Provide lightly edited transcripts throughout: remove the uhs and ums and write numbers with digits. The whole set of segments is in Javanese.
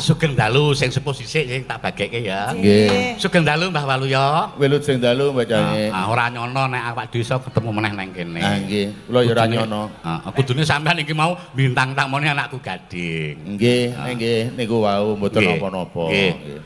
Sugeng dalu sing sepuh sisik sing tak bagekke ya. Nggih. Sugeng dalu Mbah Waluyo. Wilujeng dalu Mbah Cange. Ora nyono nek awak desa ketemu meneh nang kene. Ah nggih, kula ya ora nyono. Heeh, kudune sampean iki mau bintang tamone anakku Gading. Nggih, nggih niku wau mboten napa-napa. Nggih.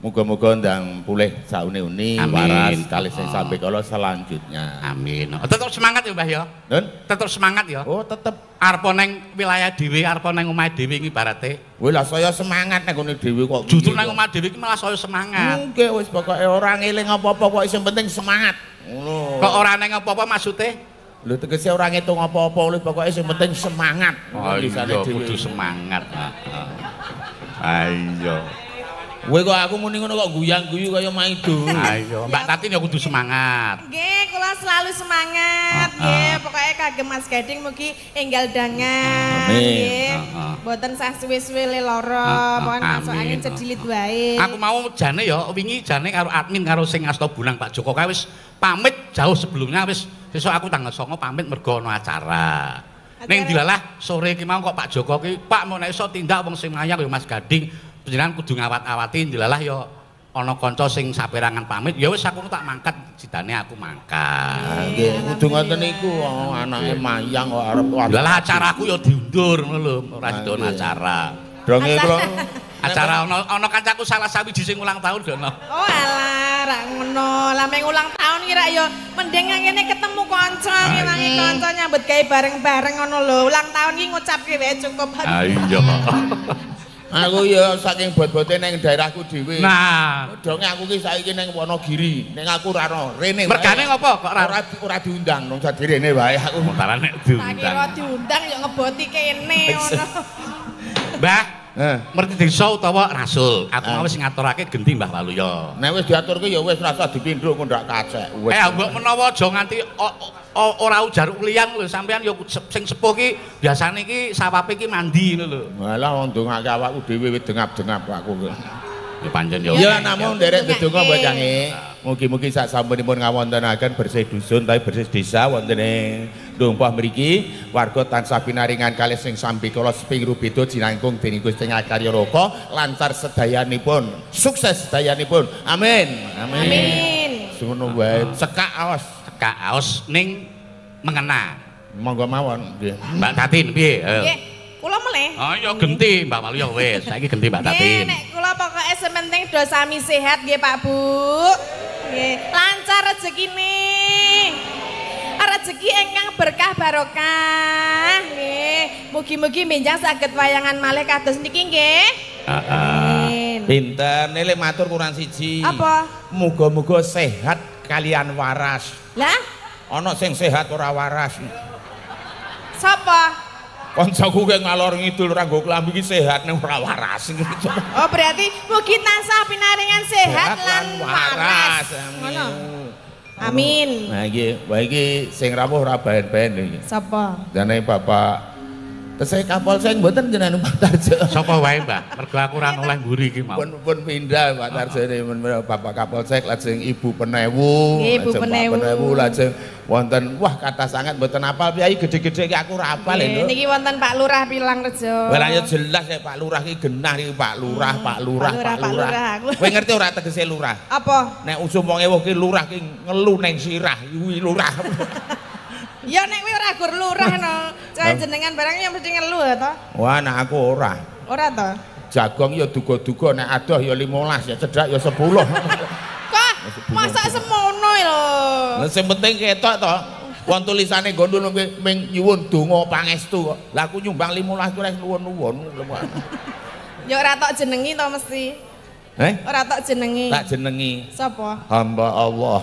Muga-muga ndang pulih saune-uni waras kalih sing sambekala selanjutnya. Amin. Tetep semangat ya Mbah ya. Nun? Tetep semangat ya. Oh, tetep. Arep neng wilayah dhewe, arep neng omahe dhewe iki ibarate. Wih lah saya semangat nang ngene dhewe kok. Justru nang omahe dhewe iki malah saya semangat. Nggih wis pokoke ora ngeling apa-apa kok sing penting semangat. Ngono. Kok ora neng apa-apa maksude? Lho tegese ora ngitung apa-apa lho pokoke sing penting semangat. Oh iya kudu semangat. Ayo. Kowe kok aku muni ngono kok guyang-guyu kaya maido. Ayo, Mbak Tatin ya kudu semangat. Nggih, kula selalu semangat. Nggih, pokoke kagem Mas Gading mugi enggal dangan. Nggih. Mboten sah suwe-suwe le lara, pokoke masuk angin cedilit wae. Aku mau jane ya wingi jane karo admin karo sing asta bunang Pak Joko kae wis pamit jauh sebelumnya wis sesuk aku tanggal 9 pamit mergo ana acara. Ning dilalah sore iki mau kok Pak Joko ki, Pak mau nek iso tindak wong sing mayang ya Mas Gading. Panjenengan kudu ngawat-awati ndilalah ya ana kanca sing saperangan pamit ya wis aku tak mangkat sidane aku mangkat. Nggih, kudu ngoten niku anake mayang kok arep ndilalah acaraku ya diundur ngono lho, ora sido acara. Dronge kula acara ana kancaku salah sawiji sing ulang tahun dono. Oh alah, rak ngono. Lah meng ulang tahun ki rak ya mending ngene ketemu kanca, ngewangi kanca nyambut gawe bareng-bareng ngono lho. Ulang tahun ki ngucapke wae cukup. Ha iya. Aku ya saking bot-bote neng daerahku dhewe. Nah, donge aku ki saiki neng Wonogiri, neng aku ora ana rene. Mergane ngopo kok ora diundang nang dadi rene wae aku. Sementara nek diundang. Tak kira diundang ya ngeboti kene ngono. Mbah, merti desa utawa rasul. Aku mau wis ngaturake genti Mbah Waluyo. Nek wis diaturke ya wis rasa dipindhuk kok ndak kacek. Mbok menawa aja nganti ora ujar ulian lho sampean ya sing sepuh ki biasane ki sawape ki mandi ngono lho. Walah wong ndongake awakku dhewe wis dengap-dengap aku. Ya pancen ya. Ya namung nderek ndedonga Mbah Cange. Mugi-mugi sak sampunipun ngawontenaken bersih dusun tapi bersih desa wonten ing Dumpah mriki warga tansah pinaringan kalih sing sambikala seping rubeda jinangkung dening Gusti Ngakarya Loka lancar sedayanipun, sukses sedayanipun. Amin. Amin. Amin. Ngono wae cekak aos. Cekak aos ning mengena. Monggo mawon nggih. Mbak Tatin piye? Nggih. Kula melih. Oh ya genti Mbak Waluyo wis, saiki genti Mbak Tatin. Nggih, nek kula pokoke sementing do sami sehat nggih Pak Bu. Nggih, lancar rezekine. Rezeki ingkang berkah barokah nggih. Mugi-mugi benjang saged wayangan malih kados niki nggih. Heeh. Pinter, nek matur kurang siji. Apa? Muga-muga sehat kalian waras. Lah? Ana sing sehat ora waras. Sapa? Kancaku ki ngalor ngidul ora nggo klambi ki sehat ning ora waras. Oh, berarti mugi tansah pinaringan sehat lan waras. Ngono. Amin. Nah iki, wah iki sing rawuh ora baen-baen iki. Sapa? Jane Bapak Tesih Kapolsek mboten jenengan Pak Tarjo. Sapa wae, Mbah? Mergo aku ora noleh mburi iki mau. Pun pindah Pak Tarjo Bapak Kapolsek lajeng Ibu Penewu, lajeng Pak Penewu lajeng wonten wah kathah sangat mboten apal piyayi gedhe-gedhe iki aku ora apal lho. Niki wonten Pak Lurah Pilangrejo. Lah ya jelas ya Pak Lurah iki genah iki Pak Lurah, Pak Lurah, Pak Lurah. Kowe ngerti ora tegese lurah? Apa? Nek usum wong ewuh ki lurah ki ngelu neng sirah kuwi lurah. Ya nek kuwi ora gur lurah no. Cah jenengan barang ya mesti ngelu ya to. Wah, nek aku ora. Ora to? Jagong ya duga-duga nek adoh ya 15 ya cedhak ya 10. Kok masa semono lho. Lah sing penting ketok to. Wong tulisane nggon ming nyuwun donga pangestu kok. Lah aku nyumbang 15 kuwi nuwun-nuwun. Ya ora tok jenengi to mesti. Eh? Ora tok jenengi. Tak jenengi. Sapa? Hamba Allah.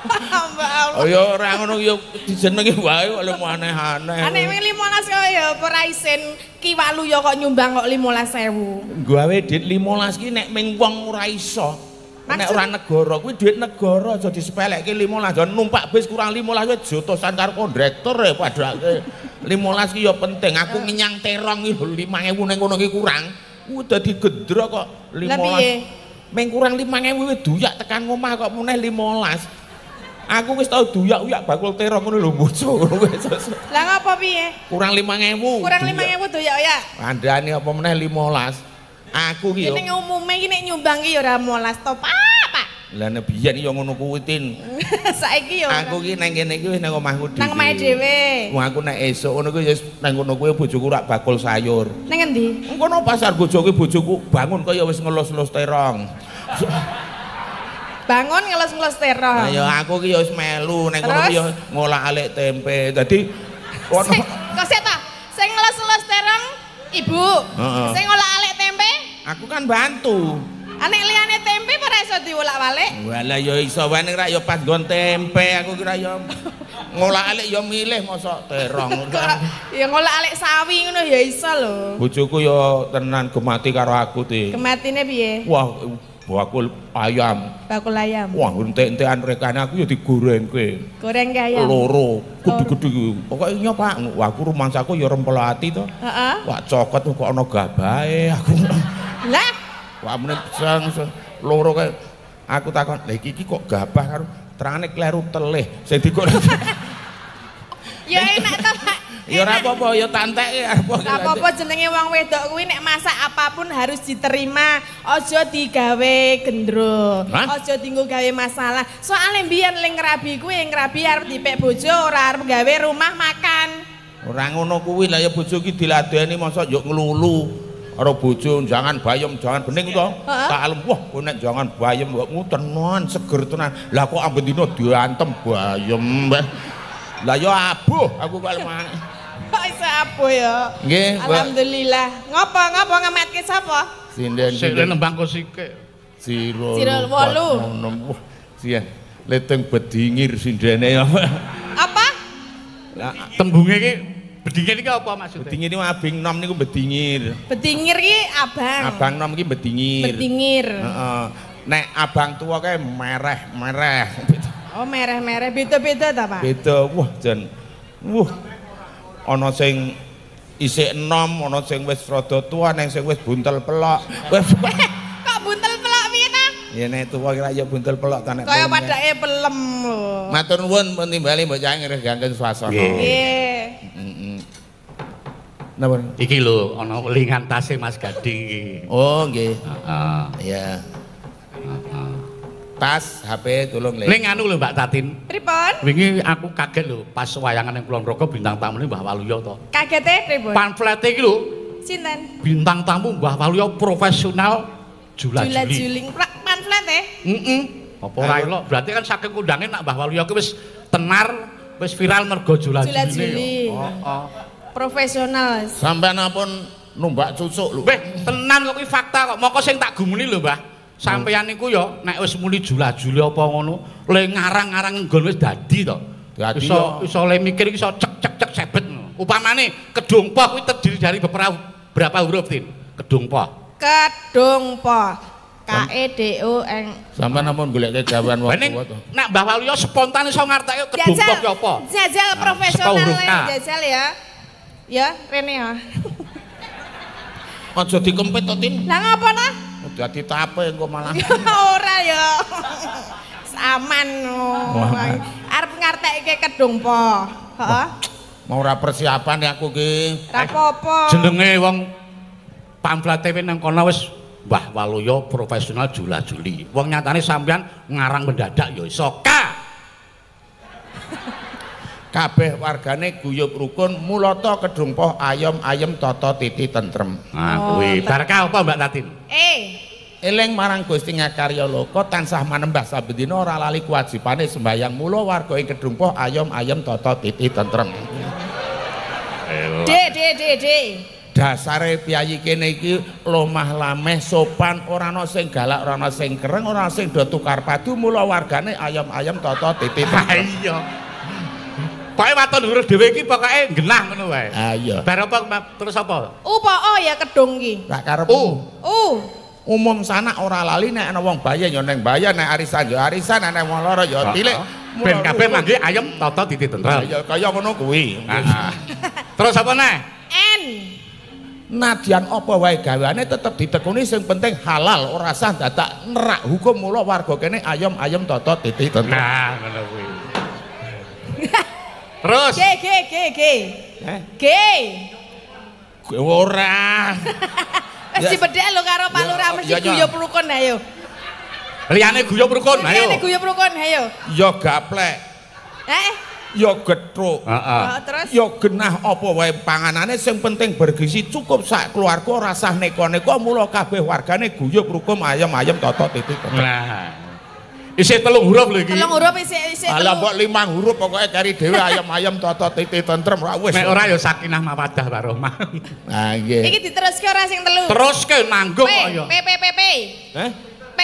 Hamba Allah. Oh ya ora ngono ya dijenengi wae kok aneh-aneh. Nek wing 15 kok ya apa ora isin Ki Waluyo kok nyumbang kok 15.000. Gawe duit 15 ki nek ming wong ora iso. Nek ora negara kuwi duit negara aja disepelekke 15. Jan numpak bis kurang 15 kuwi jotosan karo kondrektor ya padake. 15 ki ya penting. Aku ngenyang terong ki 5.000 ning kono ki kurang. Kuwi dadi gendro kok 15. Ming kurang 5.000 kuwi duyak tekan omah kok meneh 15. Aku wis tau duyak-uyak bakul terong ngono lho bojo. Lah ngapa piye? Kurang 5.000. Kurang 5.000 duyak-uyak. Kandhane apa meneh 15. Aku ki yo. Ning umume iki nek nyumbang ki ya ora 15 to, Pak. Pak. Lah nek biyen ya ngono kuwi Tin. Saiki yo. Aku ki nang kene iki wis nang omahku dhewe. Nang omahe dhewe. Wong aku nek esuk ngono kuwi ya nang ngono kuwi bojoku rak bakul sayur. Nang endi? Ngono pasar bojoku bojoku bangun kaya wis ngelus-elus terong. Bangun ngelus-ngelus terong. Lah ya aku ki ya wis melu nang kono ki ya ngolah-alik tempe. Dadi ono kok sik ta? Sing ngelus-ngelus terong ibu. Sing ngolah-alik tempe? Aku kan bantu. Nek liyane tempe ora iso diolak-walik? Walah ya iso wae ning rak ya pas nggon tempe aku kira ya ngolah-alik ya milih mosok terong. Ya ngolah-alik sawi ngono ya iso lho. Bojoku ya tenan gemati karo aku Ti. Gematine piye? Wah, bakul ayam. Bakul ayam. Wah, entek-entekan rekane aku ya digorengke. Gorengke ayam. Loro, gede-gede iki. Pokoke nyo, Pak. Wah, aku rumangsaku ya rempel ati to. Heeh. Wah, cokot kok ana gabahe aku. Lah, wah meneh loro kae. Aku takon, "Lah iki kok gabah karo terangane kleru telih." Sing digoreng. Ya enak to, Pak. Ya ora apa-apa, ya tak enteke apa. Ora apa-apa jenenge wong wedok kuwi nek masak apapun harus diterima, aja digawe gendro, aja dienggo gawe masalah. Soale mbiyen ling ngrabi kuwi ngrabi arep dipek bojo ora arep gawe rumah makan. Ora ngono kuwi lah ya bojo ki diladeni mosok yo nglulu. Karo bojo jangan bayem, jangan bening to. Tak alem wah kowe nek jangan bayem mbokmu tenan seger tenan. Lah kok amben dina diantem bayem. Lah ya abuh aku kok lemah. Kok iso abuh ya? Nggih, alhamdulillah. Ngopo ngopo ngemetke sapa? Sinden. Sik nembang kosike. Siro 8. Wah, sian. Leteng bedingir sindene ya. Apa? Lah tembunge iki bedingir iki apa maksudnya? Bedingir niku abing nom niku bedingir. Bedingir iki abang. Abang nom iki bedingir. Bedingir. Heeh. Nek abang tuwa kae mereh-mereh. Oh mereh-mereh beda-beda ta Pak? Beda. Wah jan. Wah. Ana sing isih enom, ana sing wis rada tuwa, ana sing wis buntel pelok. Kok buntel pelok piye ta? Ya nek tuwa kira ya buntel pelok ta nek. Kaya padake pelem lho. Matur nuwun pun timbali mbok cah ngregangken swasana. Nggih. Heeh. Napa? Iki lho ana welingan tase Mas Gading iki. Oh nggih. Heeh. Iya. Heeh. Tas, HP tolong le. Ning anu lho Mbak Tatin. Pripun? Wingi aku kaget lho pas wayangan ning Kulon Progo bintang tamune Mbah Waluyo to. Kagete pripun? Pamflete iki lho. Sinten? Bintang tamu Mbah Waluyo profesional jula-juli. Jula-juli pamflete? Heeh. Apa ora elok? Berarti kan saking kondange nak Mbah Waluyo ki wis tenar, wis viral mergo jula-juli. Jula-juli. Heeh. Profesional. Sampeyan ampun numbak cucuk lho. Weh, tenan kok iki fakta kok. Moko sing tak gumuni lho, Mbah. Sampeyan niku ya nek wis muni jula-juli apa ngono, le ngarang-ngarang nggon wis dadi to. Iso iso le mikir iso cek cek cek sebet. Upamane Kedung Poh kuwi terdiri dari beberapa huruf, Tin. Kedung Poh. Kedung Poh. K E D O N. Sampeyan namung goleke gawean wong tuwa to. Nek Mbah Waluyo spontan iso ngarteke Kedung Poh ki apa? Jajal profesional jajal ya. Ya, rene ya. Aja dikempit to, Tin. Lah ngapa ta? Dadi tape engko malah. Ora ya. Aman. Arep ngartekke Kedung Po. Heeh. Mau ora persiapan ya aku ki. Ora apa-apa. Jenenge wong pamflete nang kono wis Mbah Waluyo profesional jula-juli. Wong nyatane sampean ngarang mendadak ya iso. K. Kabeh wargane guyub rukun mulata Kedung Po ayom ayem tata titi tentrem. Nah kuwi. Bar K apa Mbak Tatin? E. Eling marang Gusti Ngakarya Loka tansah manembah saben dina ora lali kewajibane sembayang mula warga ing Kedung Po ayom ayem tata titi tentrem. D D D D. Dasare piyayi kene iki lomah lameh sopan ora ana sing galak ora ana sing kereng ora ana sing do tukar padu mula wargane ayom-ayem tata titi tentrem. Iya. Pokoke waton huruf dhewe iki pokoke genah ngono wae. Ha iya. Bar apa terus apa? U apa O ya Kedung iki? Lah karepmu. U. U. Umum sanak ora lali nek ana wong bayen ya ning bayen nek arisan ya arisan nek wong lara ya tilik. Ben kabeh mangke ayem tata titi tentrem. Ya kaya ngono kuwi. Terus apa neh? N. Nadyan apa wae gaweane tetep ditekuni sing penting halal ora sah dadak nerak hukum mula warga kene ayem-ayem tata titi tentrem. Nah ngono kuwi. Terus G G G G. Eh? G. Ora. Wis dibedhek lho karo Pak Lurah mesti guyub rukun ayo. Liyane guyub rukun ayo. Liyane guyub rukun ayo. Ya gaplek. Eh? Ya gethuk. Heeh. Terus ya genah apa wae panganane sing penting bergizi cukup sak keluarga ora sah neko-neko mula kabeh wargane guyub rukun ayem-ayem tata titi. Nah. Isih 3 huruf lho iki. 3 huruf isih telu. Lah mbok 5 huruf pokoke kari dhewe ayem-ayem tata titi tentrem ora wis. Nek ora ya sakinah mawaddah warahmah. Nah nggih. Iki diteruske ora sing telu? Teruske nanggung kok ya. P P P P. Heh? P.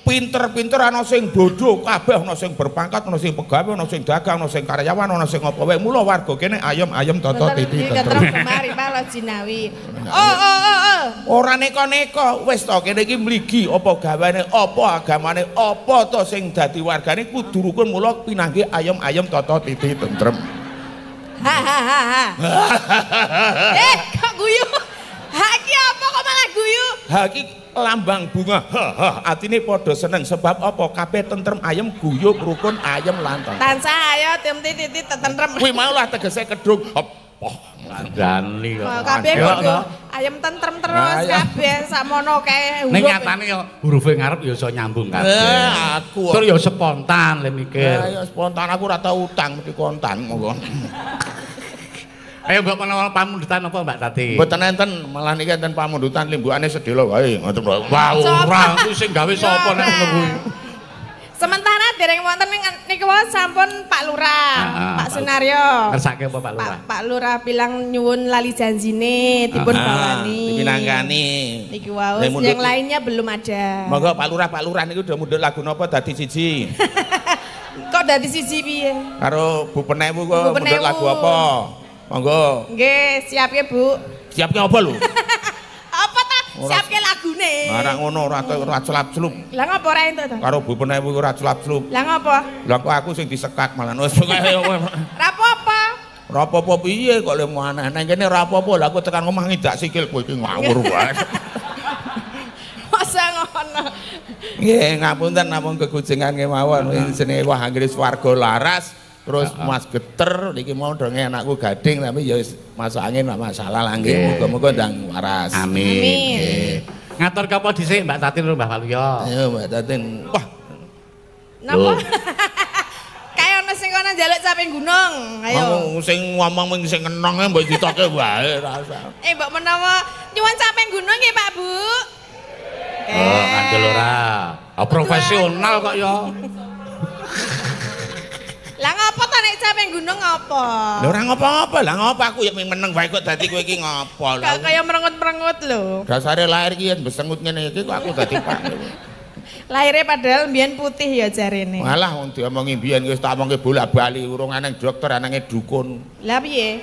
Pinter-pinter ana sing bodho kabeh ana sing berpangkat ana sing pegawe ana sing dagang ana sing karyawan ana sing apa wae mula warga kene ayem-ayem tata titi tentrem. Mari Pak Jinawi. Oh oh oh oh. Ora neko-neko wis to kene iki mligi apa gawane apa agamane apa to sing dadi wargane kudu rukun mula pinanggih ayem-ayem tata titi tentrem. Ha ha ha ha. Eh kok guyu? Ha iki apa kok malah guyu? Ha iki lambang bunga. Ha ha atine padha seneng sebab apa kabeh tentrem ayem guyub rukun ayem lan tentrem. Tansah ayo tim titi tentrem. Kuwi mau lah tegese Kedung. Apa kandhani kok. Kabeh ayem tentrem terus kabeh sakmono kae huruf. Ning nyatane ya hurufe ngarep ya iso nyambung kabeh. Aku. Tur ya spontan le mikir. Ya spontan aku ora tau utang mesti kontan monggo. Ayo mbok menawa pamundutan apa Mbak Tati? Mboten enten, malah niki enten pamundutan limbukane sedhela wae ngoten lho. Wah ora kuwi sing gawe sapa nek ngono kuwi. Sementara dereng wonten niku wau sampun Pak Lurah, Pak Sunaryo. Ngersake apa Pak Lurah? Pak Lurah bilang nyuwun lali janjine dipun bawani. Dipinangkani. Niki wau yang lainnya belum ada. Monggo Pak Lurah, Pak Lurah niku udah mundhut lagu napa dadi siji. Kok dadi siji piye? Karo Bu Penewu kok mundhut lagu apa? Monggo. Nggih, siapke Bu. Siapke apa lho? Apa ta? Siapke lagune. Ora ngono, ora celap-celup. Lah ngopo ora entuk ta? Karo Bu Penewu ora celap-celup. Lah ngopo? Lah kok aku sing disekak malah wis pokoke. Ora apa-apa. Ora apa-apa piye kok lemu aneh. Nang kene ora apa-apa, lah aku tekan omah ngidak sikil kowe iki ngawur wae. Masa ngono. Nggih, ngapunten namung kegujengan kemawon jenenge wah anggere swarga laras. Terus Mas Geter niki mau donge anakku Gading tapi ya masuk angin ora masalah lah nggih muga-muga ndang waras. Amin. Nggih. Ngatur apa dhisik Mbak Tatin karo Mbah Waluyo? Ayo Mbak Tatin. Wah. Napa? Kae ana sing kono njaluk caping gunung. Ayo. Mau sing ngomong sing enonge mbok ditoke wae rasa. Eh mbok menawa nyuwun caping gunung nggih Pak Bu. Oh, ngandel ora. Profesional kok ya. Lah ngopo ta nek caping gunung ngopo? Lah ora ngopo-ngopo, lah ngopo aku ya meneng wae kok dadi kowe iki ngopo lho. Kaya merengut-merengut lho. Dasare lahir iki yen besengut ngene iki kok aku dadi Pak. Lahirnya padahal mbiyen putih ya jarene. Malah wong diomongi mbiyen wis tak omongke bolak-bali urung aneng dokter anenge dukun. Lah piye?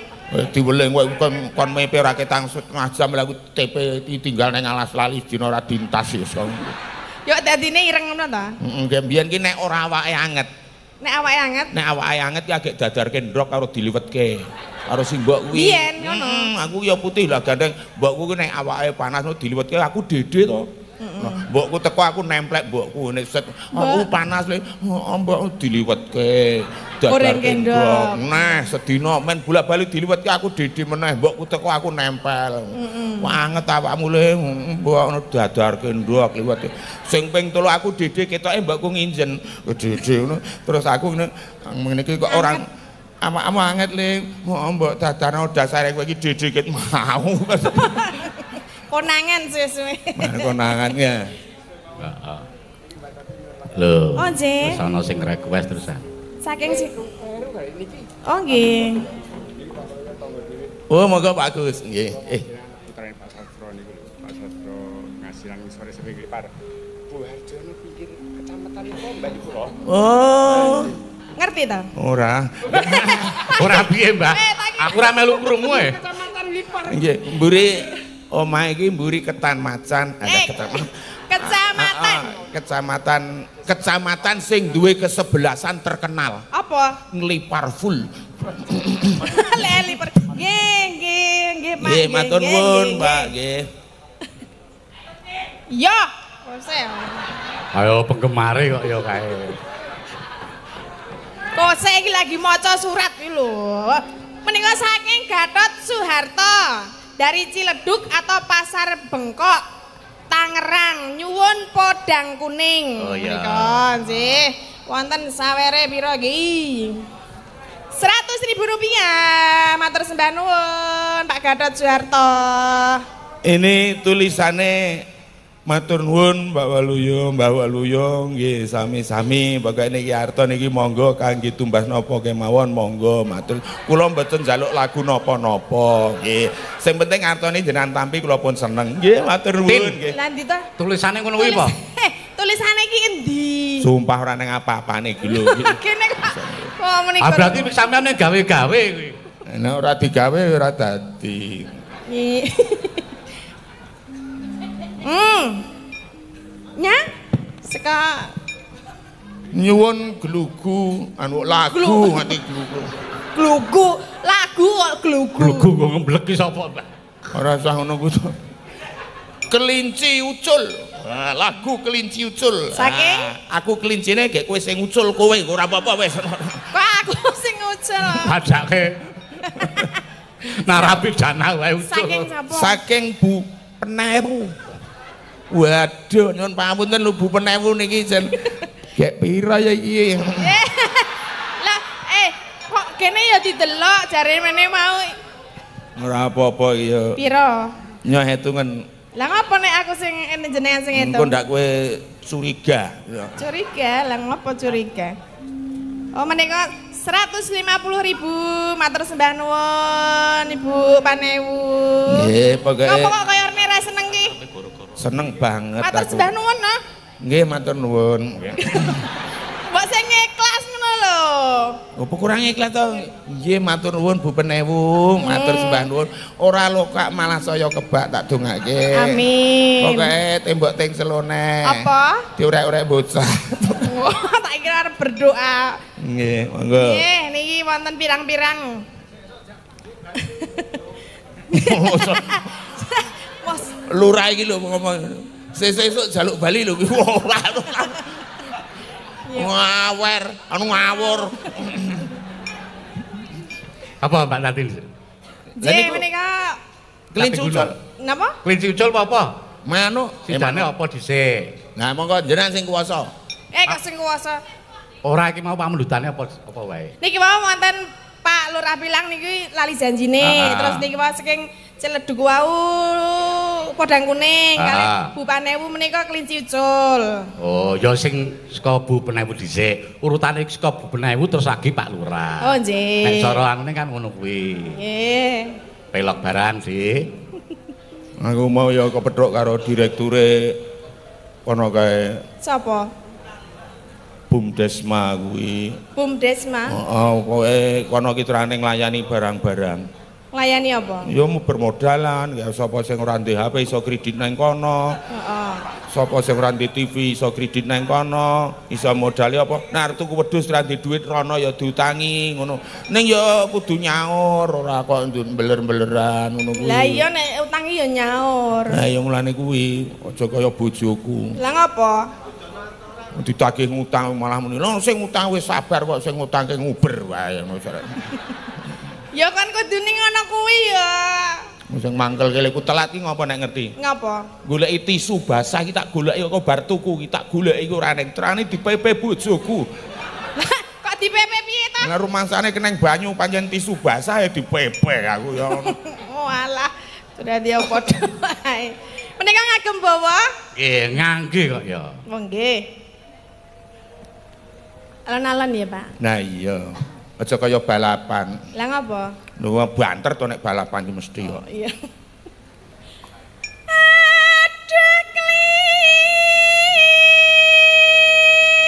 Diweling kowe kon mepe ora ketang setengah jam lha aku TP tinggal nang alas lali dina ora dintas wis. Yo dadine ireng ngono ta? Heeh, mbiyen ki nek ora awake anget. Nek awake anget? Nek awake anget ki agek dadarke ndrok karo diliwetke. Karo sing mbok kuwi. Biyen ngono. Aku ya putih lah gandeng mbokku kuwi nek awake panas no diliwetke aku dede to. Mbokku teko aku nemplek mbokku nek set aku panas le mbok diliwetke. Goreng kendok. Neh sedina men bola-bali diliwetke aku dede meneh mbokku teko aku nempel. Wanget awakmu le mbok ono dadar kendok liwet. Sing ping 3 aku dede ketoke mbokku nginjen. Dede ngono terus aku ngene iki kok orang awakmu anget le mbok dadarno dasare kowe iki dede ket mau. Konangan suwe-suwe. Konangan ya. Heeh. Lho. Oh nggih. Wis ana sing request terusan. Saking sing oh nggih. Oh monggo Pak Agus nggih. Putrane Pak Sastro niku lho, Pak Sastro ngasilang sore sampe Glipar. Bu Harjono pinggir kecamatan niku Mbak niku lho. Oh. Ngerti ta? Ora. Ora piye, Mbah? Aku ora melu krungu e. Kecamatan Glipar. Nggih, mburi omahe iki mburi Ketan Macan, ada kecamatan. Kecamatan kecamatan sing duwe kesebelasan terkenal. Apa? Nglipar full. Lelipar. Nggih, nggih, nggih, Pak. Nggih, matur nuwun, Pak, nggih. Ya, kose. Ayo penggemare kok ya kae. Kose iki lagi maca surat iki lho. Menika saking Gatot Soeharto dari Ciledug atau Pasar Bengkok, Tangerang, nyuwun podang kuning. Oh iya. Menika nggih, wonten sawere pira iki? 100.000 rupiah. Matur sembah nuwun Pak Gatot Soeharto. Ini tulisane matur nuwun Mbak Waluyo, Mbah Waluyo nggih sami-sami. Pokoke niki arta niki monggo kangge tumbas napa kemawon monggo matur. Kula mboten njaluk lagu napa-napa nggih. Sing penting artane jenengan tampi kula pun seneng. Nggih matur nuwun nggih. Lah ndi to? Tulisane ngono kuwi apa? Tulisane iki endi? Sumpah ora nang apa-apane iki lho. Kene kok kok muni. Ah berarti sampeyan gawe-gawe kuwi. Nek ora digawe ora dadi. Nya seka nyuwun glugu anu lagu nganti glugu. Glugu, lagu kok glugu. Glugu kok ngembleki sapa, Mbak? Ora usah ngono kuwi. Kelinci ucul. Nah, lagu kelinci ucul. Saking aku kelincine gek kowe sing ucul kowe ora apa-apa wis. Kok aku sing ucul. Pajake. Narapidana wae ucul. Saking sapa? Saking Bu Penewu. Waduh, nyuwun pangapunten lho Bu Penewu niki jen gek pira ya iki. Lah, kok kene ya didelok jare mene mau. Ora apa-apa iki ya. Pira? Nyoh hitungen. Lah ngopo nek aku sing jenengan sing ngitung? Engko ndak kowe curiga. Curiga, lah ngopo curiga? Oh menika 150.000 matur sembah nuwun Ibu Panewu. Nggih, pokoke. Ngopo kok kaya rene ra seneng ki? Seneng banget aku. Matur sembah nuwun no. Nggih, matur nuwun. Mbok sing ikhlas ngono lho. Opo kurang ikhlas to? Nggih, matur nuwun Bu Penewu, matur sembah nuwun. Ora lokak malah saya kebak tak dongake. Amin. Pokoke tembok ting selone. Apa? Diurek-urek bocah. Wah, tak kira arep berdoa. Nggih, monggo. Nggih, niki wonten pirang-pirang. Lurah iki lho ngomong. Sesuk jaluk bali lho ora. Ngawer, anu ngawur. Apa Mbak Tatin? Nggih, menika kelinci ucul. Napa? Kelinci ucul apa apa? Manuk sidane apa dhisik? Nah, monggo jenengan sing kuwasa. Kok sing kuwasa? Ora iki mau pamundhutane apa apa wae. Niki mau wonten Pak Lurah Pilang niki lali janjine. Terus niki mau saking Ciledug wau podang kuning kalih Bu Panewu menika kelinci ucul. Oh, ya sing saka Bu Penewu dhisik. Urutane saka Bu Penewu terus lagi Pak Lurah. Oh, nggih. Nek cara anune kan ngono kuwi. Nggih. Pelok barang sih. Aku mau ya kepethuk karo direkture kono kae. Sapa? Bumdesma kuwi. Bumdesma? Heeh, pokoke kono ki terane nglayani barang-barang. Nglayani apa? Ya bermodalan, ya sapa sing ora ndek HP iso kredit nang kono. Heeh. Sapa sing ora ndek TV iso kredit nang kono, iso modali apa? Nek arep tuku wedhus ora ndek dhuwit rono ya diutangi ngono. Ning ya kudu nyaur, ora kok mbeler-mbeleran ngono kuwi. Lah iya nek utangi ya nyaur. Lah ya mulane kuwi, aja kaya bojoku. Lah ngopo? Ditagih ngutang malah muni, "Lho sing ngutang wis sabar kok sing ngutangke nguber wae." Ngono. Ya kan kudune ngono kuwi ya. Sing mangkel kele ku telat ki ngopo nek ngerti? Ngopo? Goleki tisu basah ki tak goleki kok bar tuku ki tak goleki ora ning trane dipepe bojoku. Kok dipepe piye ta? Lah rumangsane keneng banyu pancen tisu basah ya dipepe aku ya ngono. Oh alah, berarti ya padha wae. Menika ngagem bawa? Nggih, ngangge kok ya. Oh nggih. Alon-alon ya, Pak. Nah iya. Aja kaya balapan. Lah ngopo? Lho banter to nek balapan ki mesti kok. Oh, iya. Aduh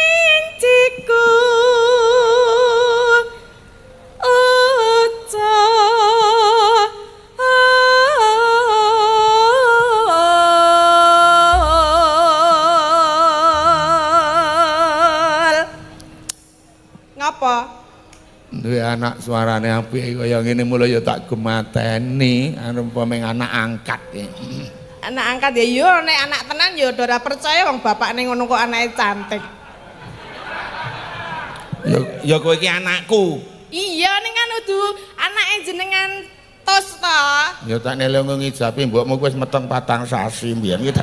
klinciku ucul. Ngopo? Duwe anak suarane apik kaya ngene mula ya tak gemateni arep meng anak angkat. Anak angkat ya yo nek anak tenan ya ora percaya wong bapakne ngono kok anake cantik. Ya ya kowe iki anakku. Iya ning kan kudu anake jenengan tos to. Ya tak nelung ngijapi mbokmu wis meteng 4 sasi mbiyen iki.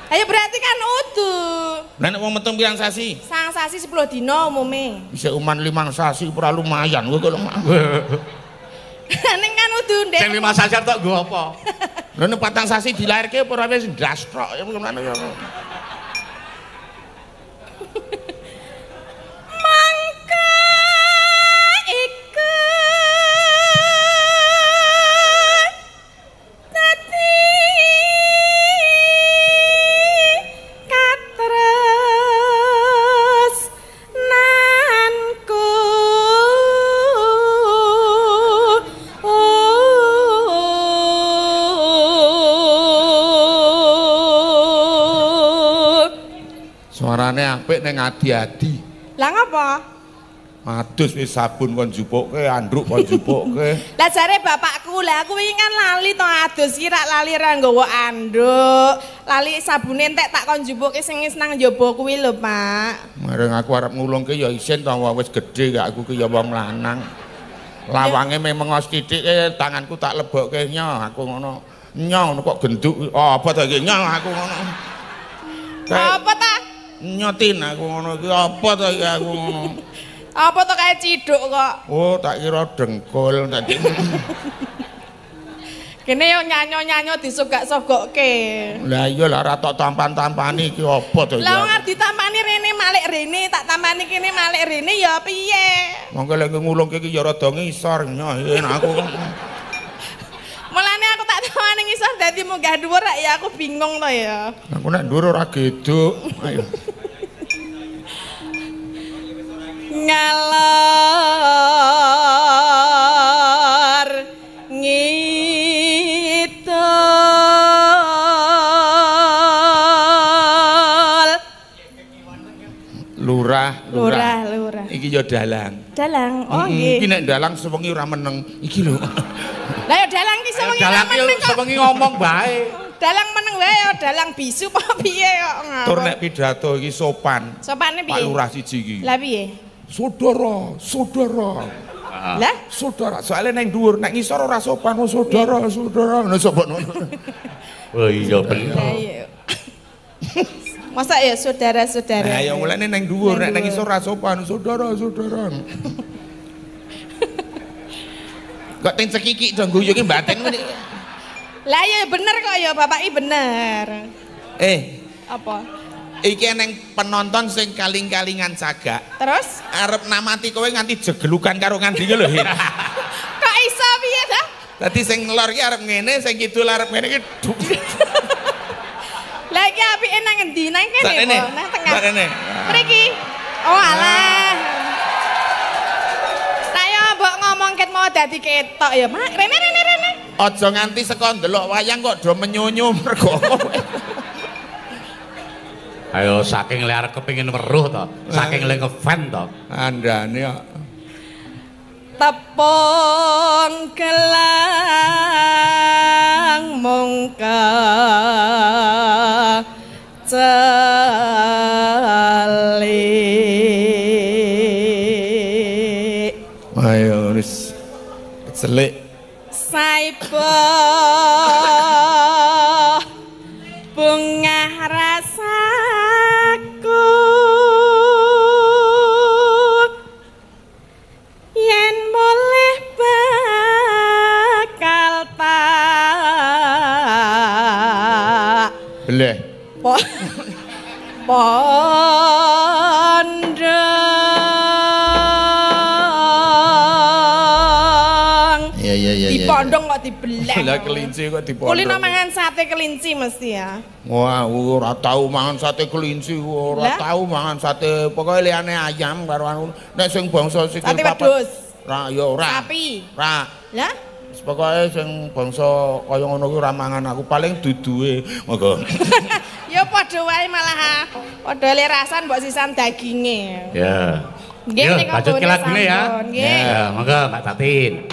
Ayo berarti kan udu. Lah nek wong meteng pirang sasi? 9 sasi 10 dina umume. Isih uman 5 sasi ora lumayan kowe kok. Ning kan udu ndek. Sing 5 sasi tok nggo apa? Lah nek 4 sasi dilairke apa ora wis ndasthok ya ngono ya. Mangka iku dadi katresnanku. Suarane apik ning adi-adi. Lah ngapa? Adus wis sabun kon jupukke, andruk kon jupukke. Lah jare bapakku, lah aku wingi kan lali to adus iki rak lali ra nggawa andruk. Lali sabune entek tak kon jupukke sing wis nang njaba kuwi lho, Pak. Mareng aku arep ngulungke ya isin to wis gedhe gak aku ki ya wong lanang. Lawange memang sithik tanganku tak lebokke nyo aku ngono. Nyo ngono kok genduk. Oh, apa to iki nyo aku ngono. Apa ta? Nyotin aku ngono iki apa to iki aku ngono. Apa to kayak ciduk kok? Oh, tak kira dengkul tadi. Kene yo nyanyo-nyanyo disogak-sogokke. Lah iya lah ora tok tampan-tampani iki apa to iki? Lah wong arep ditampani rene malik rene, tak tampani kene malik rene ya piye? Monggo lek ngulungke iki ya rada ngisor nyo aku. Mulane aku tak tampani ngisor dadi munggah dhuwur rak ya aku bingung to ya. Aku nek dhuwur ora geduk. Ayo. Ngalor ngidul. Lurah, lurah, lurah. Iki ya dalang. Dalang. Oh nggih. Iki nek dalang sewengi ora meneng. Iki lho. Lah ya dalang iki sewengi ora meneng kok. Sewengi ngomong bae. Dalang meneng wae ya dalang bisu apa piye kok ngawur. Tur nek pidato iki sopan. Sopane piye? Pak Lurah siji iki. Lah piye? Saudara, saudara. Lah, saudara. Soale nang dhuwur, nek ngisor ora sopan, oh, saudara, saudara. Ngono sapa ngono. Oh iya bener. Masa ya saudara-saudara. Nah, ya mulane nang dhuwur, nek nang ngisor ora sopan, saudara, saudara. Kok teng cekikik dong guyu ki batin ngene. Lah ya bener kok ya bapak iki bener. Apa? Iki eneng penonton sing kaling-kalingan cagak. Terus arep namati kowe nganti jegelukan karo ngandine lho. Kok iso piye ta? Dadi sing lor iki arep ngene, sing kidul arep ngene iki. Lah iki apike nang endi? Nang kene apa? Nang tengah. Mriki. Oh alah. Lah yo mbok ngomong ket mau dadi ketok ya, Mak. Rene rene rene. Aja nganti saka ndelok wayang kok do menyunyu mergo kowe. Ayo saking le arep kepengin weruh to, saking le ngefan to. Andane kok. Tepung gelang mongka celik. Ayo wis celik. Saibo bungah rasaku yen mulih bakal tak beleh pondong. Iya iya iya. Dipondong kok dibeleh. Lah kelinci kok dipondong. Kulino mangan sate kelinci mesti ya. Wah, ora tau mangan sate kelinci, ora tau mangan sate pokoke liyane ayam karo anu. Nek sing bangsa sikil papat. Sate wedhus. Ra ya ora. Sapi. Ra. Lah pokoke sing bangsa kaya ngono kuwi ora mangan aku, paling duduhe. Monggo. Ya padha wae malah. Padha le rasan mbok sisan daginge. Ya. Nggih nek lanjut ke lagune ya. Ya, monggo Mbak Tatin.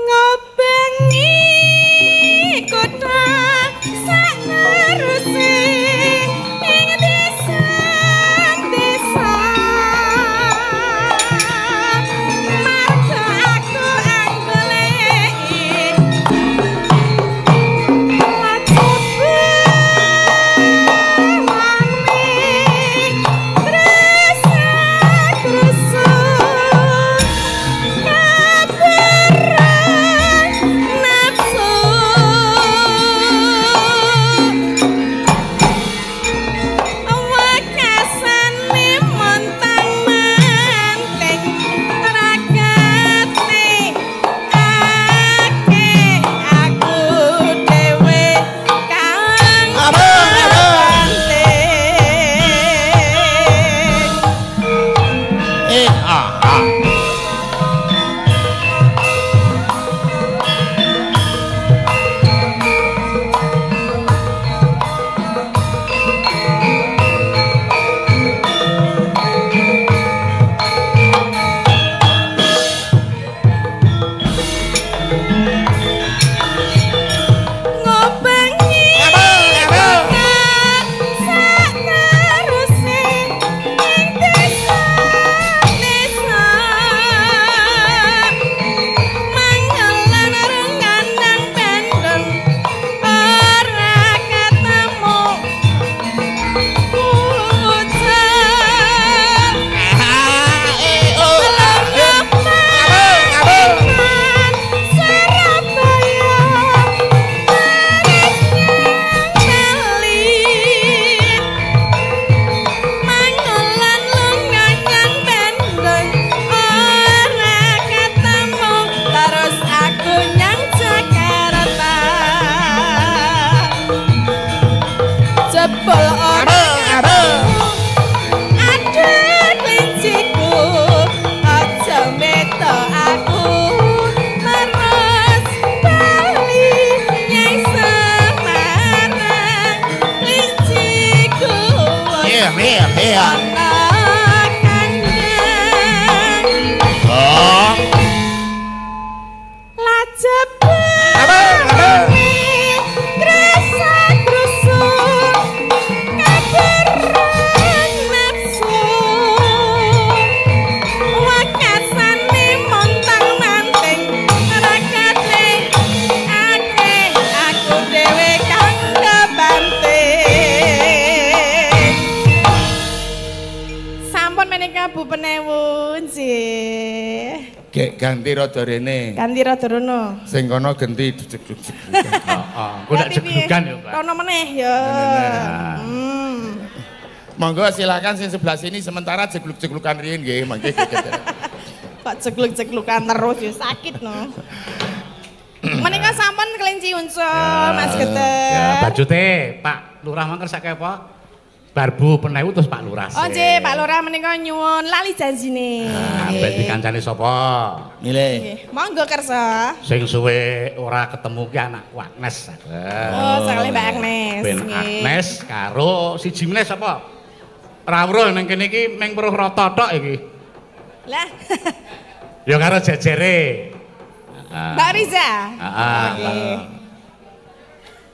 Ngobengi kutha sak neruse ing desa-desa. Marga aku anggoleki Ganti rada rene. Ganti rada rono. Sing kono genti jejeg-jejeg. Heeh. Engko nek jeglugan ya, Pak. Rono meneh ya. Monggo silakan sing sebelah sini sementara jegluk-jeglukan riyin nggih, mangke. Pak jegluk-jeglukan terus ya sakit no. Menika sampun kelinci uncul Mas Geter. Ya bajute Pak Lurah mangker sake apa? Barbu Penewu terus Pak Lurah. Oh nggih, Pak Lurah menika nyuwun lali janjine. Nah, ben dikancani sapa? Milih. Monggo kersa. Sing suwe ora ketemu ki anakku Agnes. Oh, sakale Mbak Agnes. Ben Agnes karo siji meneh sapa? Rawuh nang kene iki mung weruh rata tok iki. Lah. Ya karo jejere. Mbak Riza. Heeh.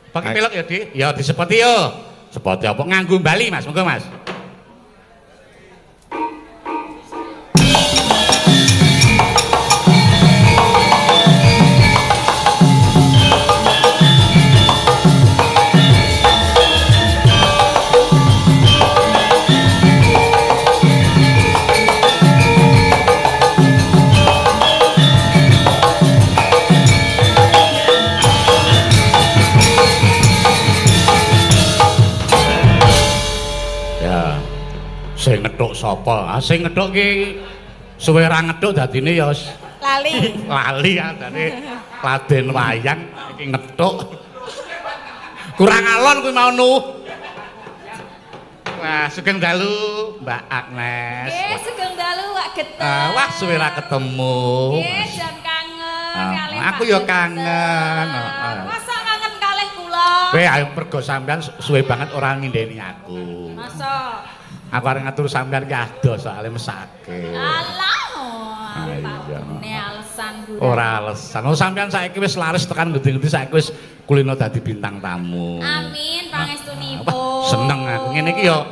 Pakai pelok ya, Dik? Ya disepoti yo. Sepoti apa nganggo Bali, Mas? Monggo, Mas. Sing ngethuk sapa? Sing ngethuk ki suwe ra ngethuk dadine ya lali. Lali adane Raden Wayang iki ngethuk. Kurang alon kuwi mau nu. Wah, sugeng dalu Mbak Agnes. Nggih, sugeng dalu Wak Geten. Wah, suwe ra ketemu. Nggih, jan kangen kalih. Aku ya kangen. Heeh. Masa kangen kalih kula? Kowe ayo mergo sampean suwe banget ora ngindeni aku. Masa? Aku arep ngatur sampean ki adoh soalé mesake. Alah, iya. Alasan gurih. Ora alasan. Oh sampean saiki wis laris tekan ngendi-ngendi saiki wis kulino dadi bintang tamu. Amin, pangestunipun. Seneng aku. Ngene iki ya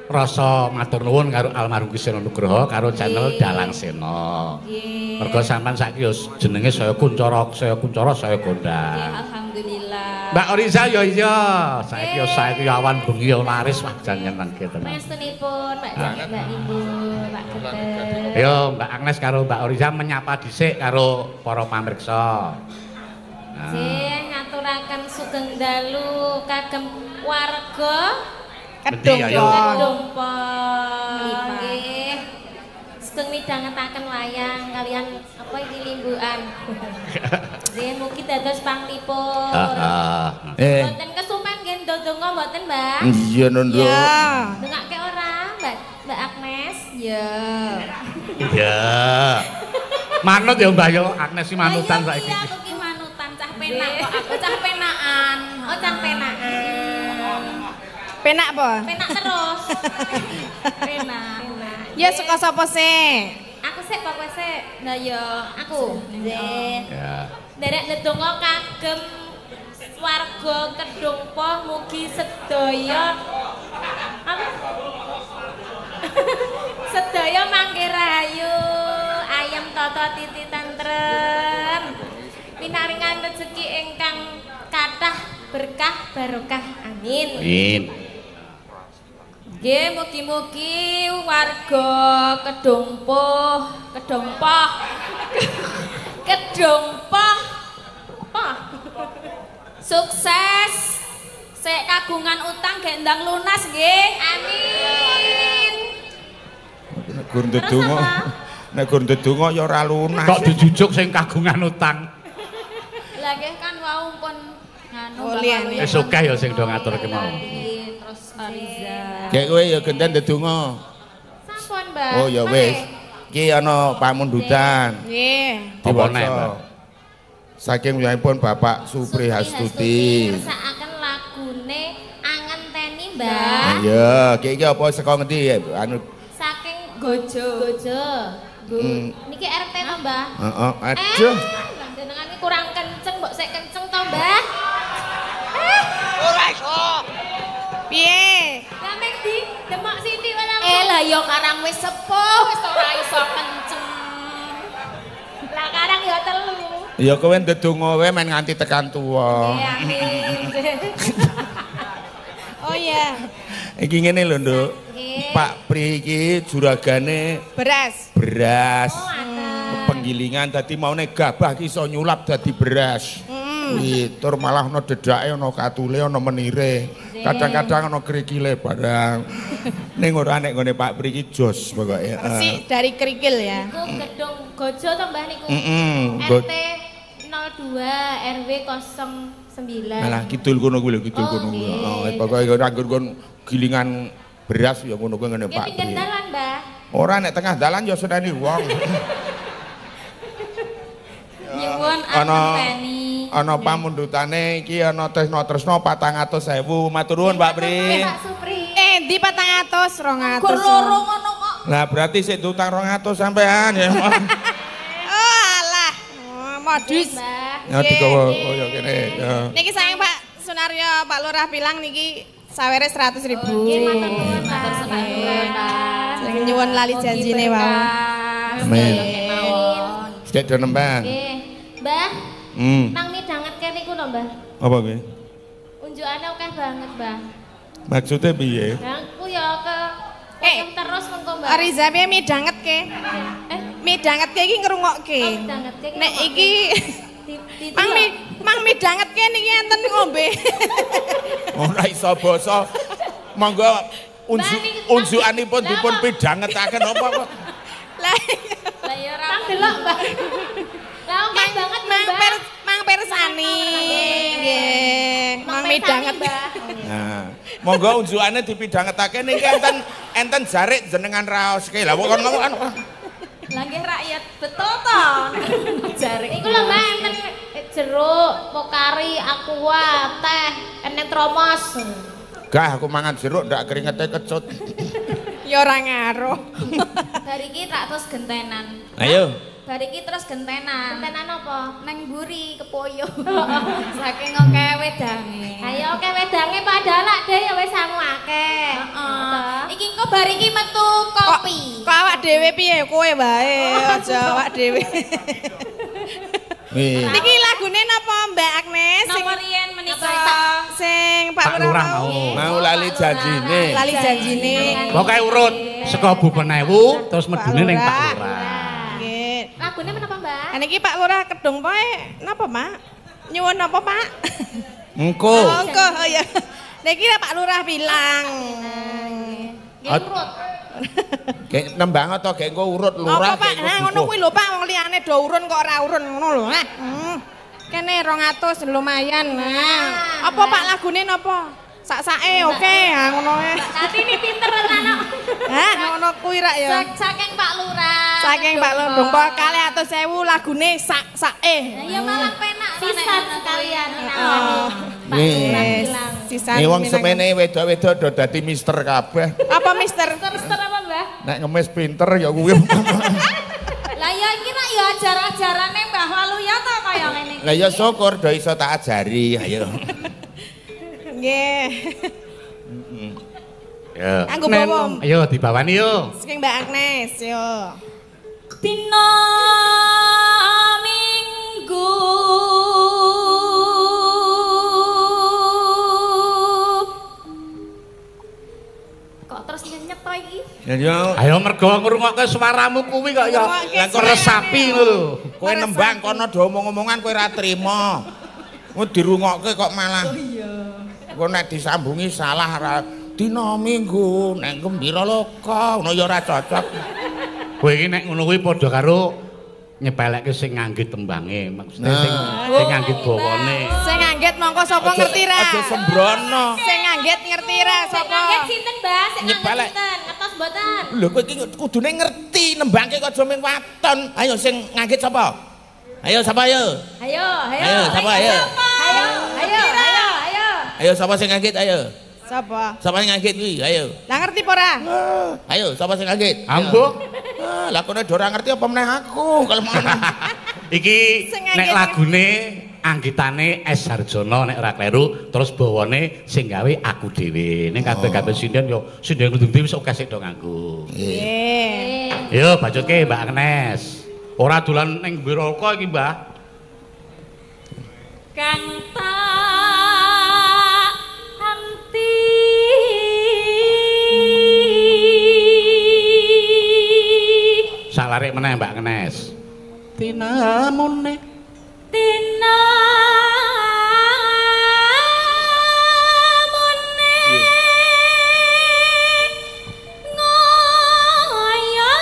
rasa matur nuwun karo almarhum Ki Seno Nugroho karo channel Dalang Seno. Nggih. Mergo sampean saiki ya jenenge saya kuncara, saya kuncara, saya kondang. Nggih, alhamdulillah. Mbak Oriza ya iya, saiki ya saiki awan bengi ya laris wah jan nyenengke tenan. Pangestunipun Mbak Jani, Mbak Ibu, Mbak Geten. Yo Mbak Agnes karo Mbak Oriza menyapa dhisik karo para pamirsa. Nggih, ngaturaken sugeng dalu kagem warga Kedung Pon. Nggih. Sugeng midhangetaken wayang kalian apa iki limbukan. Nggih, mugi dados panglipur. Heeh. Mboten kesupen nggih ndonga mboten, Mbak? Iya, Nduk. Ndongake ora, Mbak Mbak Agnes? Ya. Ya. Manut ya Mbak yo, Agnes iki manutan saiki. Iya, aku ki manutan cah penak kok aku cah penakan. Oh, cah penakan. Penak apa? Penak terus. Penak. Ya suka sapa sih? Aku sik apa kowe sik? Lah ya aku. Nggih. Ya. Nderek ndedonga kagem warga Kedung Poh mugi sedaya apa? Sedaya mangke rahayu, ayem tata titi tentrem. Pinaringan rejeki ingkang kathah berkah barokah. Amin. Amin. Nggih, mugi-mugi warga Kedung Poh, Kedung Poh. Kedung Poh. Poh. Sukses. Sek kagungan utang gek ndang lunas nggih. Amin. Nek gur ndedonga, nek gur ndedonga ya ora lunas. Kok dijujuk sing kagungan utang? Lah nggih kan wau pun nganu wis akeh ya sing do ngaturke mau. Terus Ariza. Gek kowe ya genten ndedonga. Sampun, Mbak. Oh ya wis. Iki ana pamundutan. Nggih. Apa neh, Mbak? Saking wiyahipun Bapak Supri Hastuti. Ngersakaken lagune Angenteni, Mbak. Iya, iki apa saka ngendi anu saking Gojo. Gojo. Niki RT to, Mbah? Heeh, aduh. Jenengan iki kurang kenceng, mbok sik kenceng to, Mbah? Ora iso. Piye? Lah mek di demok sithik wae langsung. Lah ya karang wis sepuh, wis ora iso kenceng. Lah karang ya telu. Ya kowe ndedonga wae men nganti tekan tuwa. Nggih, amin. Oh iya. Iki ngene lho, Nduk. Pak Pri iki juragane beras. Beras. Oh, penggilingan dadi maune gabah ki iso nyulap dadi beras. Kuwi tur malah ana dedake, ana katule, ana menire. Kadang-kadang ana krikile barang. Ning ora nek nggone Pak Pri iki jos pokoke. Resik dari kerikil ya. Niku gedung Gojo to Mbah niku. RT 02 RW 09. Malah kidul kono kuwi lho, kidul kono kuwi. Heeh, pokoke ora nggon gilingan Beras ya ngono kuwi ngene Nggih Pak. pinggir dalan, Mbah. Ora nek tengah dalan ya seneni wong. Nyuwun Ana anteni. ana pamundhutane iki ana tresna-tresna 400.000. Matur nuwun Pak Pri. Pak Supri. Ndi 400 200. Gur loro ngono kok. Lah berarti sik diutang 200 sampean ya. Oh alah. Oh, modus. Mbah. Ya digawa kaya kene ya. Niki sayang Pak Sunaryo, Pak Lurah bilang niki sawere 100.000. Nggih matur nuwun, matur sembah nuwun, Pak. Sing nyuwun lali janjine wau. Amin. Kemawon. Sik do nembang. Nggih. Mbah, nang midhangetke niku lho, Mbah. Apa kuwi? Unjukane akeh banget, Mbah. Maksudnya piye? Lah aku ya ke terus mengko, Mbah. Riza piye midhangetke? Midhangetke iki ngrungokke. Oh, midhangetke iki Nek iki ngrungokke. Mang midhangetke niki enten ngombe. Ora iso basa. Monggo unjukanipun dipun pidhangetaken apa kok. Lah lah ya ora. Mang delok, Mbah. Lah akeh banget, Mbah. Mang persani. Nggih, mang midhanget. Nah, monggo unjukane dipidhangetake niki enten enten jarik jenengan raoske. Lah kok kon ngomong kan. Lah nggih rakyat betul to. Jarik. Iku lho Mbak enten jeruk, pokari, aqua, teh, eneng tromos. Gah aku mangan jeruk ndak keringete kecut. Ya ora ngaruh. Bar iki tak terus gentenan. Ayo. Bar iki terus gentenan. Gentenan apa? Neng mburi kepoyo. Saking akeh wedange. Ayo akeh wedange padahal lak dhewe ya wis sangu akeh. Heeh. Iki engko bar iki metu kopi. Kok awak dhewe piye kowe wae aja awak dhewe. Niki lagune napa Mbak Agnes? Sing riyen menika sing Pak Lurah mau. Mau lali janjine. Lali janjine. Pokoke urut saka Bupenewu terus medune ning Pak Lurah. Nggih. Lagune menapa Mbak? Niki Pak Lurah Kedung poe napa Pak? Nyuwun napa Pak? Engko. Oh, engko oh ya. Niki Pak Lurah bilang. Nggih urut. Gek nembang atau gek engko urut lurah. Apa Pak? Nah ngono kuwi lho Pak, wong liyane do urun kok ora urun ngono lho. Nah. Kene 200 lumayan. Nah. Apa Pak lagune napa? Sak-sake oke, ha ngono ae. Tati ini pinter tenan kok. Hah, ngono kuwi rak ya. Saking Pak Lurah. Saking Pak Lurah Dongpo 200.000 lagune sak-sake. Ya malah penak sisan sekalian nawani. Pak Lurah bilang. Sisan. Nih wong semene wedok-wedok do dadi mister kabeh. Apa mister? Mister apa, Mbah? Nek ngemis pinter ya kuwi. Lah ya iki rak ya ajar-ajarane Mbah Waluya to kaya ngene iki. Lah ya syukur do iso tak ajari, ayo. Nggih. Ya. Anggo bawa. Ayo dibawani yo. Saking Mbak Agnes yo. Dina Minggu kok terus nyenyet to iki? Ya ayo mergo ngrungokke suaramu kuwi kok ya resapi ngono lho. Kowe nembang kono do omong-omongan kowe ora trima. Kowe dirungokke kok malah. Oh iya. Engko nek disambungi salah ora dina Minggu nek gembira loka ngono ya ora cocok. Kowe iki nek ngono kuwi padha karo nyepelekke sing nganggit tembange, maksudnya sing nganggit bawane. Sing nganggit mongko sapa ngerti ra? Aja sembrono. Sing nganggit ngerti ra sapa? Sing nganggit sinten, Mbah? Sing nganggit sinten? Ngertos mboten? Lho kowe iki kudune ngerti nembangke kok aja ming waton. Ayo sing nganggit sapa? Ayo sapa ayo? Ayo, ayo. Ayo sapa ayo? Ayo, ayo, ayo, ayo. Ayo sapa sing nganggit ayo? Sapa? Sapa sing nganggit kuwi? Ayo. Lah ngerti apa ora? Ayo sapa sing nganggit? Ambo. Lah kono ora ngerti apa meneh aku kalau ngono. Iki nek lagune anggitane S Harjono nek ora kleru terus bawane sing gawe aku dhewe. Ning kabeh-kabeh sinden yo sinden kudu wis akeh sing do nganggo. Nggih. Yo bacutke Mbak Agnes. Ora dolan ning Wiralka iki, Mbah. Kang tak anti Salarik meneh Mbak Agnes. Tinamune tinamune ngoyo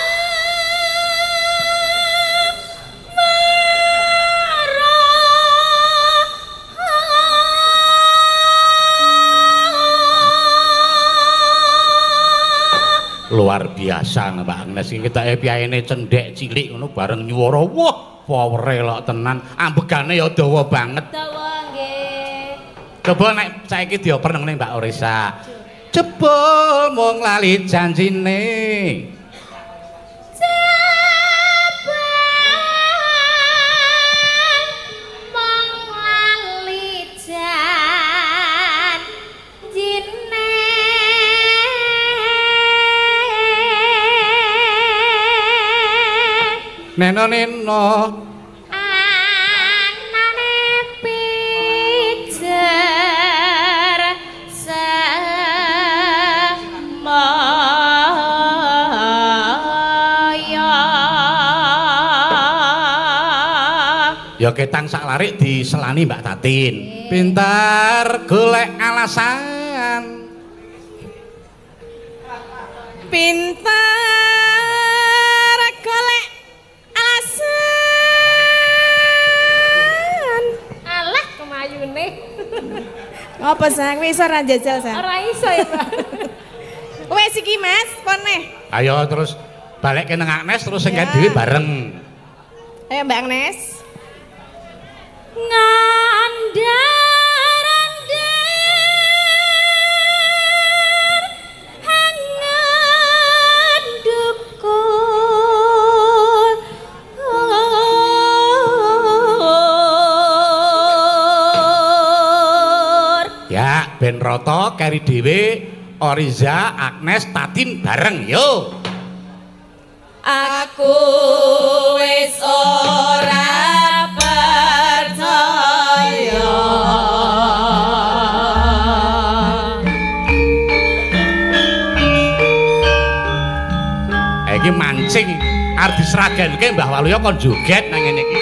Luar biasa Mbak Agnes iki ketake piyayene cendhek cilik ngono bareng nyuwara. Wah, powere lok tenan. Ambegane ya dawa banget. Dawa nggih. Coba nek saiki dioper nang Mbak Orisa. Jebul mung lali janjine. Neno neno anane pijer semoyo. Ya ketang sak larik diselani Mbak Tatin. Pintar golek alasan. Pintar golek alasan. Alah kemayune. Apa sang kowe iso ora njajal sang? Ora iso ya, Mbak. Wes iki Mas, pon neh. Ayo terus balik ke nang Agnes terus sing dhewe bareng. Ayo Mbak Agnes. Ngandar-andar hangat dukur. Ya, ben rata keri dhewe Oriza, Agnes, Tatin bareng yo. Aku wis ora percaya. Iki mancing arep diseraganke Mbah Waluya kon joget nang ngene iki.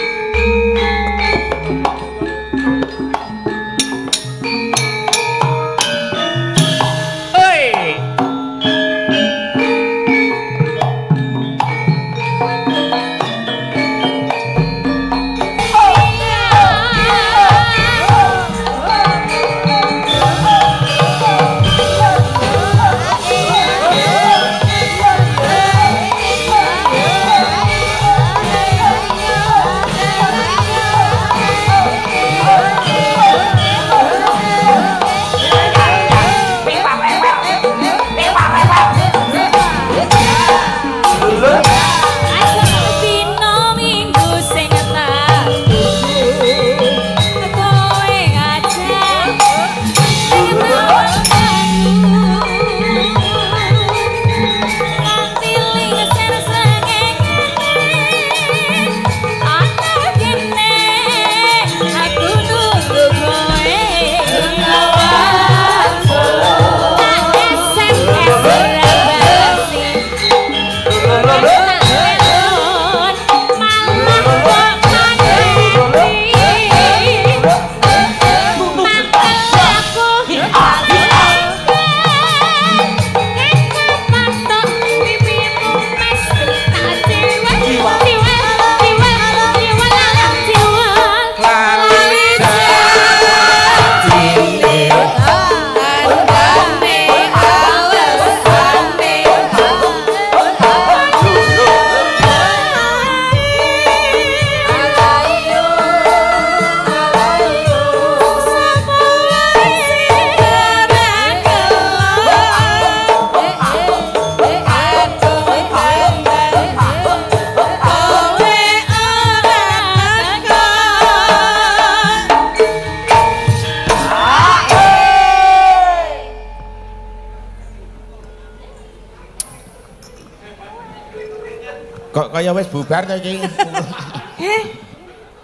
Kok kaya wis bubar to iki?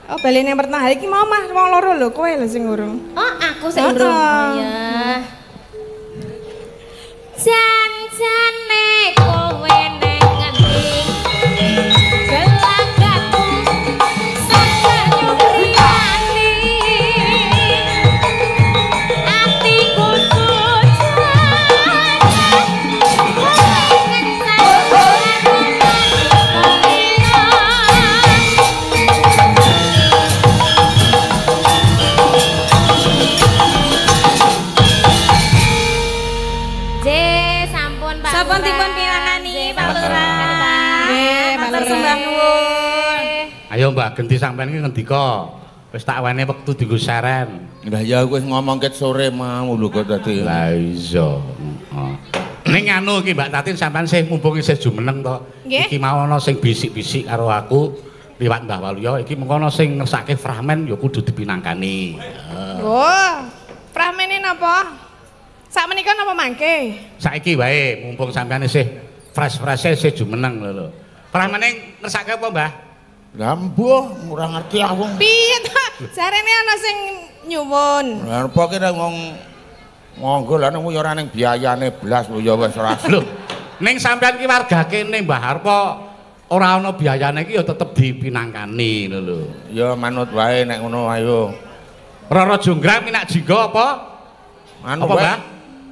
Oh, bali ning pertama hari iki mau mah wong loro lho, kowe lho sing urung. Oh, aku sing urung. Ya. Jan-jane kowe neng ngendi? Gelagatmu sak nyubriyani. Atiku suci. Ayo Mbah genti sampean iki ngendika. Wis tak wene wektu dienggo seren. Lah ya aku wis ngomong ket sore mau lho kok dadi. Lah iya. Heeh. Ning anu iki Mbak Tatin sampean sih mumpung isih jumeneng to. Iki mau ana sing bisik-bisik karo aku liwat Mbah Waluyo iki mengko ana sing ngersake fragmen ya kudu dipinangkani. Oh, fragmene napa? Sak menika napa mangke? Saiki wae mumpung sampean isih fresh-freshe isih jumeneng lho lho. Fragmene ngersake apa, Mbah? Lah mbuh, ora ngerti aku. Piye to? Jarene ana sing nyuwun. Lah apa ki wong monggo lah nek ya ora ning biayane blas lho ya wis ora. Lho, ning sampean ki warga kene Mbah Harpo ora ana biayane iki ya tetep dipinangkani lho lho. Ya manut wae nek ngono ayo. Roro Jonggrang minak jingga apa? Anu apa, Mbah?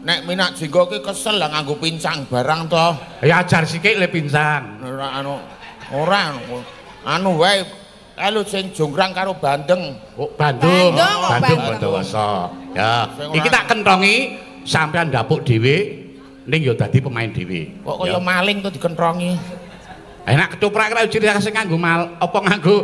Nek minak jingga ki kesel lah nganggo pincang barang to. Ya ajar sikik le pincang. Ora anu ora anu wae lho sing jonggrang karo bandeng. Oh, Bandung. Bandung Bondowoso. Ya, iki tak kentongi sampean ndapuk dhewe ning ya dadi pemain dhewe. Kok kaya maling to dikentrongi. Enak ketoprak ra ciri sing nganggo mal apa nganggo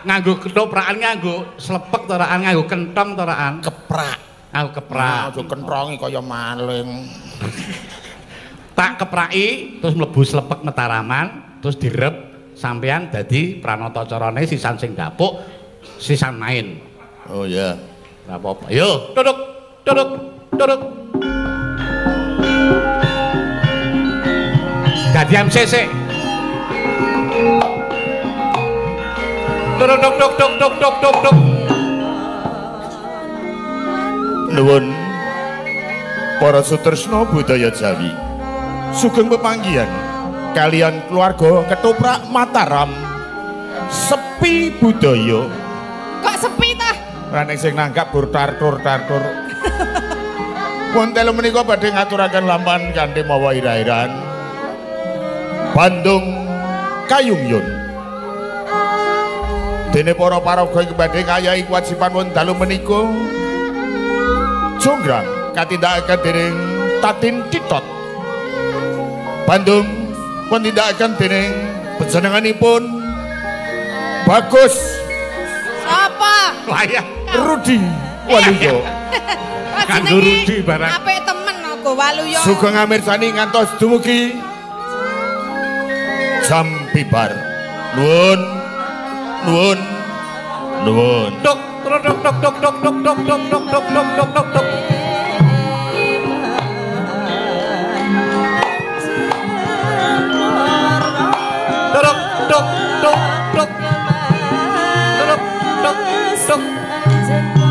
nganggo ketoprakan nganggo slepek to raan nganggo kentong to raan. Keprak. Nganggo keprak. Aja kentrongi kaya maling. Tak kepraki terus mlebu slepek Mataraman terus direp sampean dadi pranata carane sisan sing dapuk sisan main. Oh iya. Ora apa-apa. Yo, duduk, duduk, duduk. Dadi MC sik. Duduk, duk, duk, duk, duk, duk, duk, duk. Nuwun para sutresna budaya Jawi. Sugeng pepanggihan kalian keluarga Ketoprak Mataram. Sepi budaya. Kok sepi toh? Ora nek sing nanggap bur tartur tartur. Wonten menika badhe ngaturaken lampahan kanthi mawa ira-iran. Bandung Kayungyun. Dene para paraga ing badhe ngayahi kewajiban wonten dalu menika. Jonggrang katindakaken dening Tatin Titot. Bandung katindakaken dening panjenenganipun Bagus. Sapa? Lah Rudi Waluyo. Kanggo Rudi barang. Apik temen aku Waluyo. Sugeng amirsani ngantos dumugi jam bibar. Nuwun. Nuwun. Nuwun. Tuk tuk tuk tuk tuk tuk tuk tuk tuk tuk tuk tuk tuk tuk tuk. Tuk tuk tuk tuk. Tuk tuk tuk.